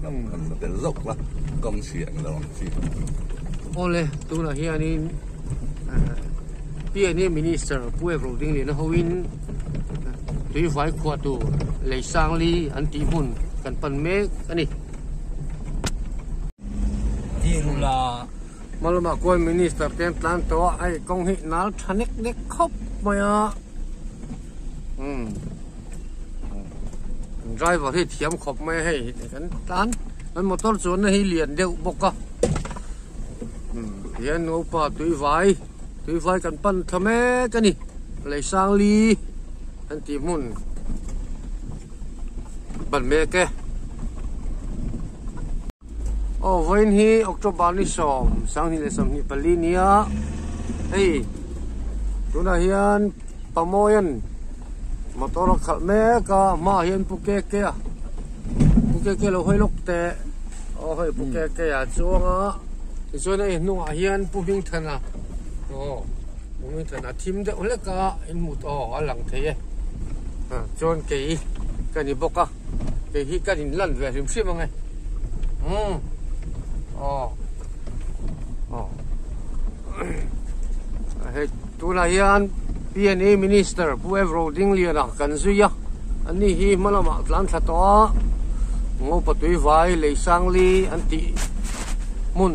Kan la tel zauh a, kawng chhia ang lo ang chi. Awle, tunah hianin PNA Minister Pu Evro Dingliana hoin tuivai khuah tur lei sangli an tih hmun kan pan mek a ni. Hma lamah khuan Minister te an tlan tawh a, hei kawng hi nal tha nek nek khawp mai a. Umm driver hi thiam khawp mai a hei kan tlan kan motor chuanna hi lian deuh bawk a umm tihian naupa tui vai tui vai kan pan thla mek a ni lei sang li an tih hmun ban mek e aw vawiin hi October ni sawm 2024 nia hei tunah hian. Pamawian motor a khalh mek a a hmaah hian Pu Kekea Pu Kekea lo hawi lawk teh aw hei Pu Kekea a chuang a tichuan hei hnungah hian Pu Hmingthana aw Pu Hmingthana a thim deuh hlek a in hmu tawh aw a lang thei e chuan kei ka ni bawk a kei hi ka in lan ve hrim hrim ang e umm aw aw. Hei tunah hian PNA Minister Pu Evro Dingliana kan zui a, ani hi hma lamah tlan thla tawh a, Ngopa Tuivai lei Sangli an tih hmun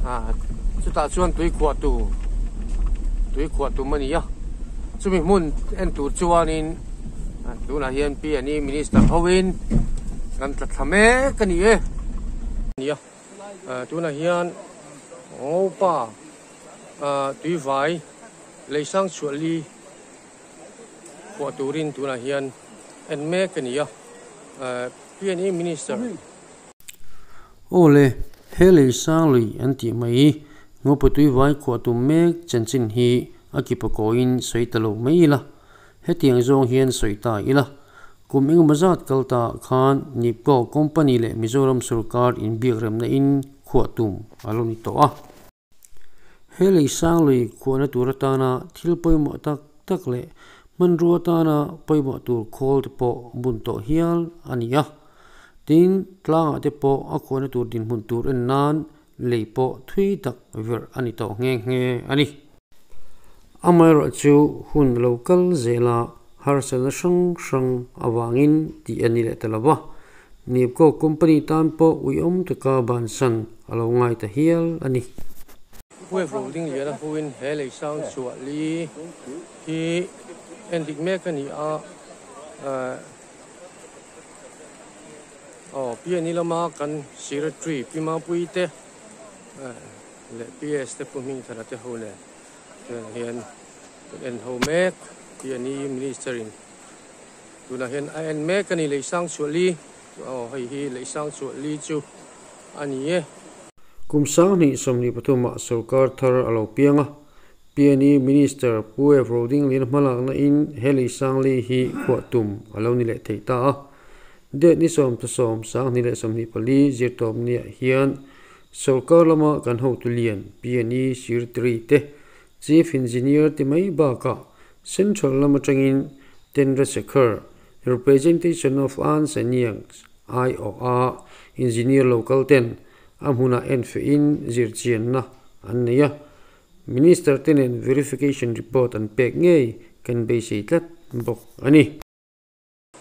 ah chutah chuan tui khuah tur tui khuah tum a ni a, chumi hmun en tur chuanin tunah hian PNA Minister hoin kan tla thla mek a ni e. Tunah hian Ngopa tuivai lei sang chhuah li phuah turin tunah hian en mek a ni a, PNE Minister. Aw le, he lei sang lui an tih mai hi Ngopa tuivai khuah tum mek chanchin hi a kipa kawiin sawi ta lo mai ila, hetiang zawng hian sawi ta ila. Kum engemaw zat kal ta khan Nipco company leh Mizoram sorkar inbiakremna in khuah tum a lo ni tawh a. He lei sang lui khuahna tur atana thil pawimawh tak tak leh hmanrua atana pawimawh tur khawl te pawh bun tawh hial a ni a. Tin, tlangah te pawh a khuahna tur dinhmun tur en nan lei pawh thui tak verh a ni tawh nghe nghe a ni. Amaherawhchu hun lo kal zela harsatna hrang hrang avangin tih a ni leh ta lo va, Nipco company tan pawh uiawm taka bansan a lo ngai ta hial a ni. Wave Rolling lian a huin he lei sang chhuah li hi endik mek a ni a, aw PNE lama kan Secretary Pi Mapuii te leh PS te pu Hmingthana te ho nen tunah hian kan en ho mek tih a ni minister in tunah hian a en mek a ni Leisang Chhuahli aw hei hi Leisang Chhuahli chu a ni e. Kum 2023 ah sorkar thar a lo piang a, PNE Minister Pu Ev Rodinglian hmalakna in he Leisangli hi khuah tum a lo ni leh thei ta a. Date ni 10 2024 zirtawp niah hian Sorkar lama kan hotu lian PNE Secretary te, Chief Engineer te mai bakah Central lam atangin Tendra Sekhar, Representation of Ernst and Youngs, IOA, Engineer local ten a hmunah enfehin zirchianna an nei a, Minister te nen verification report an pek ngei kan beisei tlat bawk a ni.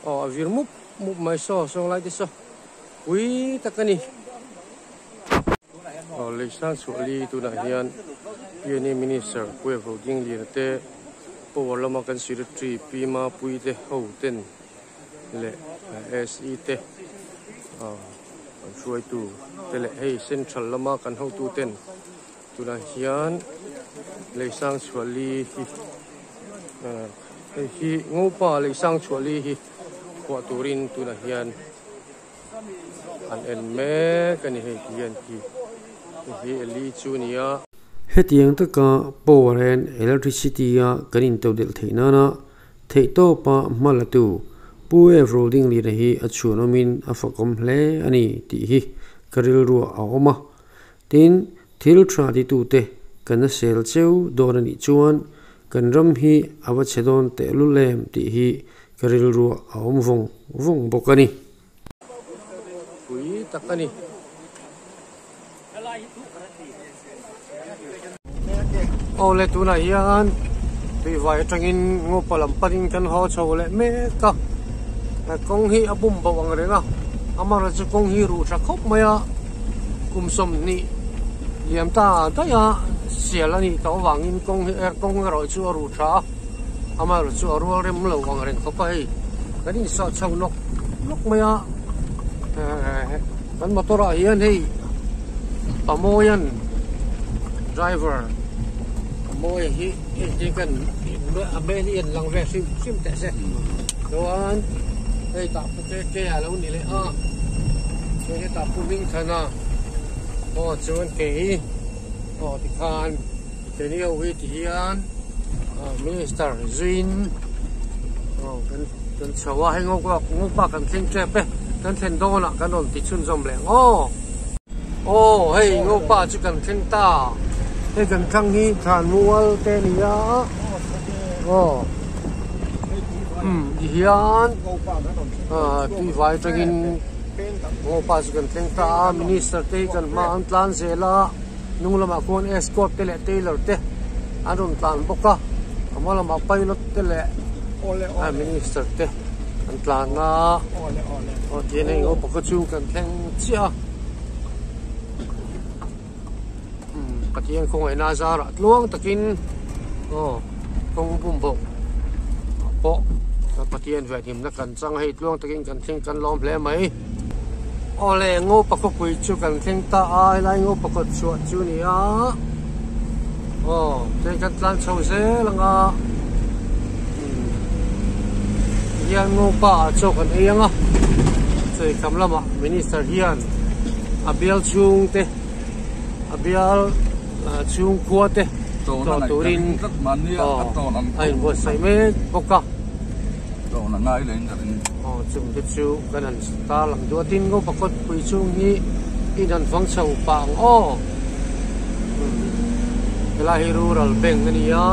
Aw a vir mup mup mai saw sawng lai te saw pui tak a ni. Aw Leisang Chhuahli tunah hian PNA Minister Pu Evo Dingliana te Power lama kan Secretary Pi Mapuii te ho ten leh SE te aw an hruaitu te leh hei Central lama kan hotu ten tunah hian Leisang Chhuahli hi Hei hi Ngopa leh Sangchhuahli hi khuah turin tunah hian an en mek a ni hei ti hian khi hei hi Eli chu a ni a. Hetiang taka power and electricity a kan intodelh theih nana theihtawpa hma la tu Pu Ev Roding Lina hi a chhuanawmin a fakawm hle a ni tih hi ka rilruah a awm a. Tin, thil tha titute kan a sel cheu dawn a nih chuan kan ram hi a va chhe dawn tehlul em tih hi ka rilruah a awm vawng vawng bawk a ni. Pui tak a ni. Awle tunah hian tuivai atangin ngupa lam panin kan haw chho leh mek a, kawng hi a bum bo ang reng a, amaherawhchu kawng hi ruh tha khawp mai a, kum sawmhnih liam ta daih a sial a nih tawh avangin kawng hi kawng erawh chu a ruh tha a, amaherawhchu a rual rem lo ang reng khawp a hei kan insawh chho nawk nawk mai a, kan motor ah hian hei Pamoian driver Pamoia hi hei hi kan a hmel hi an lang ve hrim hrim teh se chuan hei tah pu ke ke a lo ni leh a chuan hetah pu Hmingthana aw chuan kei aw tikhan keini ho hi ti hian minister zuiin aw kan kan chho a hei ngopa kan thleng tep e kan thlen dawnah kan rawn ti chhunzawm leh ang aw. Aw hei ngopa chu kan thleng ta hei kan thlang hi thlan mual te a ni a aw umm ti hian tui vai atangin ngopa chu kan thleng ta a minister te hi kan hmaah an tlan zel a. Hnung lamah khuan escort te leh tailor te an rawn tlan bawk a, a hma lamah pilot te leh minister te an tlan a, aw tihian hei ngo pakhat chu kan thleng chiah a, umm Pathian khawngaihna a zarah tluang takin aw kawng bum bawk pawh Pathian vehhimna kan chang a hei tluang takin kan thleng kan lawm hle mai. Awle Ngopa khawpui chu kan thleng ta a helai Ngopa kawt chhuah chu a ni a aw chuan kan tlan chho zel ang a tihian Ngopa ah chaw kan ei ang a chawikam lamah minister hian a bial chhung te a bial chhung khua te tlawh turin aw a inbuatsaih mek bawk a. Aw chung te chu kan han tar lang duh a tin Ngopa kawtpui chung hi in han fang chho pah ang aw helai hi rural bank a ni a.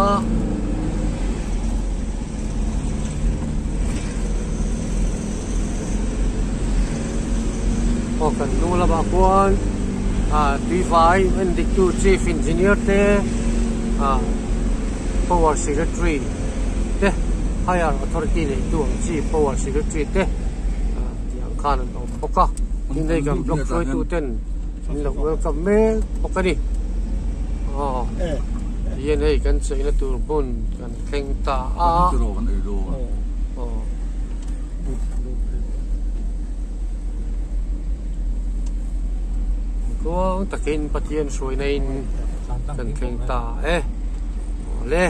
Aw kan hnung lamah khuan ah tuivai en dik tu chief engineer te ah power secretary te higher authority nei tu ang chi power secretary te tih ang khan an awm bawk a tin hei kan block hruaitu ten an lo welcome mek bawk a ni aw tihian hei kan cheina tur hmun kan thleng ta a aw. Tluang takin Pathian hruaina in kan thleng ta e. Awle.